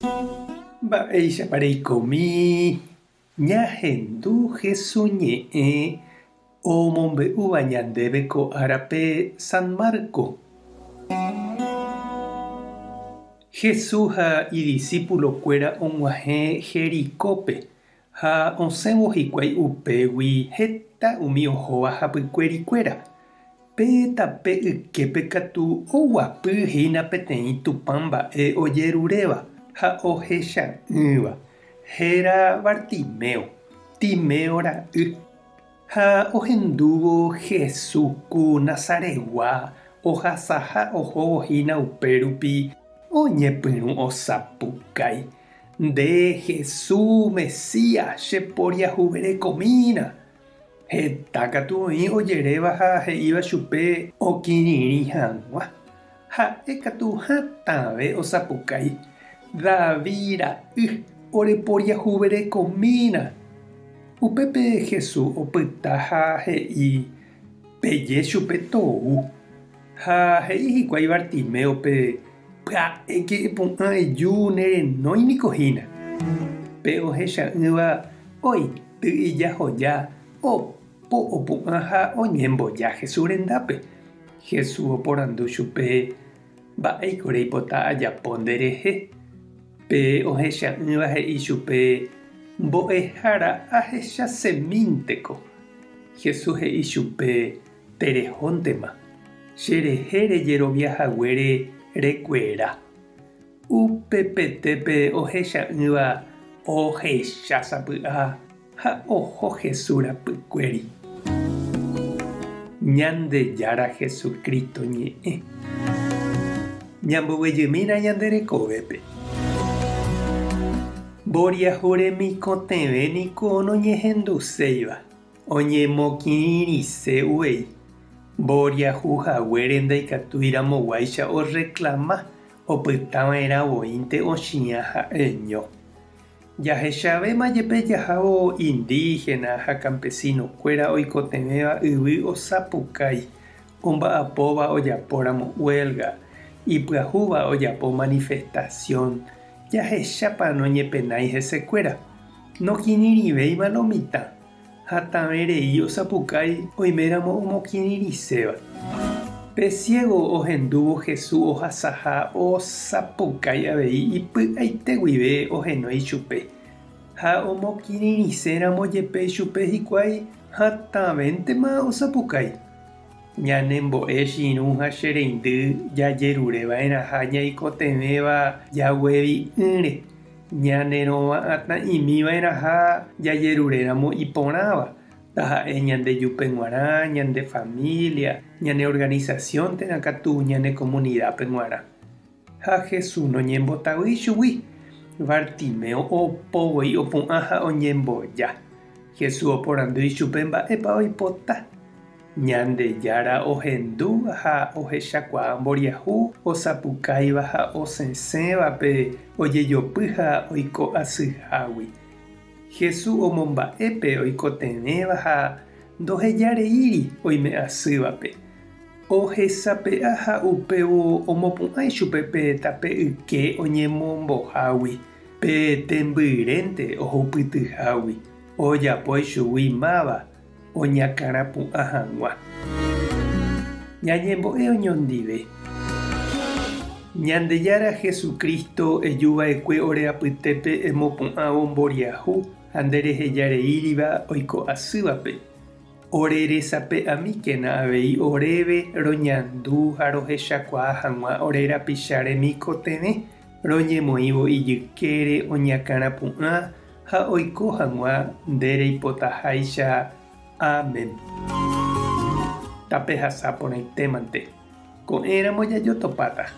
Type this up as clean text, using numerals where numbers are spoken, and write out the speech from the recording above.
Mba'éichapa reikomi ñahendu Hesu ñe'ẽ omombe'úva ñandéve ko árape San Marco? Hesu ha idisípulokuéra og̃uahẽ Jericópe ha osẽvo hikuái upégui heta umi ohóva hapykuerikuéra. Pe tape yképe katu oguapy hína peteĩ Tupã mba'e ojeruréva ha ohecha'ỹva, héra Bartimeo, Timeo ra'y. Ha ohendúvo Jesús ku Nazaretgua ohasaha ohóvo hína upérupi, oñepyrũ osapukái, Nde, Jesús, Mesías, che poriahuverekomína! Heta katu oĩ ojeréva ha he'íva chupe okirirĩ hag̃ua. Ha'e katu hatãve osapukái, David ra'y, oreporiahuverekomína! Upépe Jesús opyta ha he'i, Peje chupe tou. Ha he'i hikuái Bartiméope, Pya'éke epu'ã eju ne renói niko hína. Pe ohecha'ỹva oity ijahoja, opo opu'ã ha oñemboja Jesús rendápe. Jesús oporandu chupe, Mba'éiko reipota ajapo nde rehe? Pe ohecha'ỹva he'i chupe, Mbo'ehára ahechasemínteko. Jesús he'i chupe, Terehóntema, che rehe rejerovia haguére rekuera. Upepete pe ohecha'ỹva ohecha sapy'a ha oho Jesús rapykuéri. Ñandejára Jesucristo ñe'ẽ. Ñamboguejymína ñande rekovépe. Mboriahu remikotevẽ niko noñehenduséiva. Oñemokirirĩse uvei, mboriahu haguére ndaikatúi ramoguáicha orreklama opyta va'erã voínte ochiã ha'eño. Jahechavéma jepe jahávo indígena ha campesino-kuéra oikotevẽva yvy osapukái, omba'apóva ojapóramo huelga, ipyahúva ojapo manifestación, jahechápa noñepenái hesekuéra. Nokirirĩvéima lo mitã, hatãve rei osapukái oiméramo omokirirĩséva. Pe ciego ohendúvo Jesús ohasaha osapukái avei ipy'aite guive ohenói chupe. Ha omokirirĩséramo jepe chupe hikuái hatãvéntema osapukái. Ñanembo'e che irũ ha che reindy jajerureva'erãha ñaikotevẽva jaguevi'ỹre. Ñane rova'atã'imi va'erãha jajeruréramo iporãva, taha'e ñande jupe g̃uarã, ñande familia, ñane organización térã katu ñane comunidad-pe g̃uarã. Ha Jesús noñembotavýi chugui, Bartimeo opo voi opu'ã ha oñemboja. Jesús oporandu ichupe mba'épa oipota. Ñandejára ohendu ha ohechakuaa mboriahu osapukáiva ha osẽsẽvape ojejopy ha oiko asyhágui. Jesús omomba'e pe oikotevẽva ha ndohejareíri oime asývape. Ohesape'a ha upévo omopu'ã ichupe pe tape yke oñemombohágui, pe tembyrénte ohupytyhágui, ojapo ichugui máva oñakãrapu'ã hag̃ua. Ñañembo'e oñondive. Ñandejára Jesucristo ejuva'ekue ore apytépe emopu'ãvo mboriahu ha nde rehejareíriva oiko asývape. Ore resape'amíkena avei oréve roñandu ha rohechakuaa hag̃ua ore rapicha remikotevẽ roñemoĩvo ijykére oñakãrapu'ã ha oiko hag̃ua nde reipotaháicha. Amén. Tapehasa porãitémante. Ko'ẽramo jajotopáta.